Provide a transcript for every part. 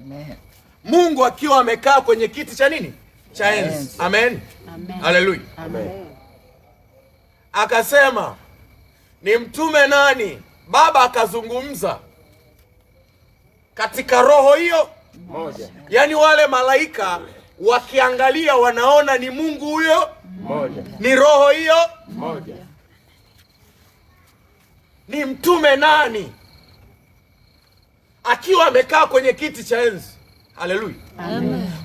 Amen. Mungu akiwa amekaa kwenye kiti cha nini? Cha enzi. Amen. Haleluya. Amen. Akasema ni mtume nani? Baba akazungumza katika roho hiyo Moja. Yaani wale malaika wakiangalia wanaona ni Mungu huyo Moja. Ni roho hiyo Moja. Ni mtume nani akiwa amekaa kwenye kiti cha enzi. Haleluya!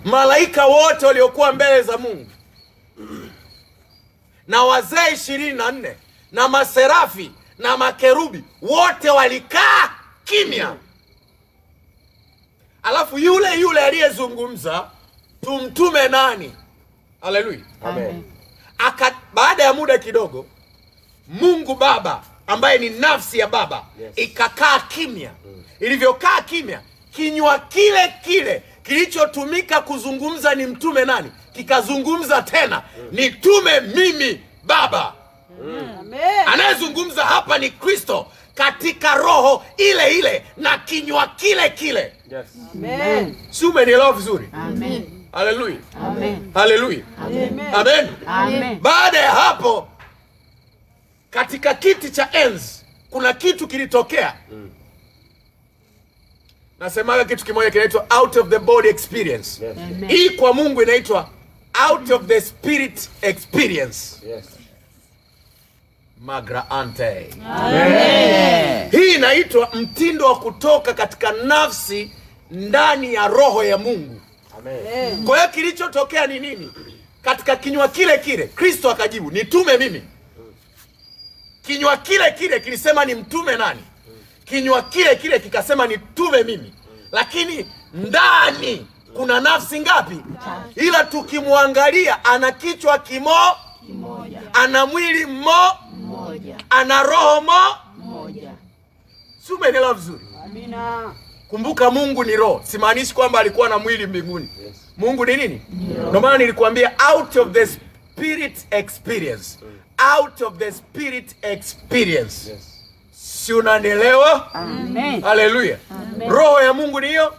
Malaika wote waliokuwa mbele za Mungu na wazee 24 na maserafi na makerubi wote walikaa kimya. Alafu yule yule aliyezungumza tumtume nani? Haleluya! Amen. Aka, baada ya muda kidogo, Mungu Baba ambaye ni nafsi ya Baba ikakaa kimya. Ilivyokaa kimya, kinywa kile kile kilichotumika kuzungumza ni mtume nani kikazungumza tena, nitume mimi Baba. Amen. Anayezungumza hapa ni Kristo katika roho ile ile na kinywa kile kile. Amen. Si umenielewa vizuri? Amen. Haleluya, Amen. haleluya, Amen. Amen. Amen. Baada ya hapo, katika kiti cha enzi kuna kitu kilitokea. Nasemaga kitu kimoja kinaitwa out of the body experience. Hii kwa Mungu inaitwa out of the spirit experience. Magra ante. Hii inaitwa mtindo wa kutoka katika nafsi ndani ya roho ya Mungu. Amen. Kwa hiyo kilichotokea ni nini? Katika kinywa kile kile Kristo akajibu, nitume mimi. Kinywa kile kile kilisema ni mtume nani? Kinywa kile kile kikasema nitume mimi, lakini ndani kuna nafsi ngapi? Ila tukimwangalia ana kichwa Kimoja. Ana mwili Mmoja. Ana roho Mmoja. Si umeelewa vizuri? Amina. Kumbuka Mungu ni roho, simaanishi kwamba alikuwa na mwili mbinguni. Mungu ni nini? Ndio maana nilikuambia out of the spirit experience, out of the spirit experience. Si unanielewa? Amen. Haleluya! Roho ya Mungu ni hiyo.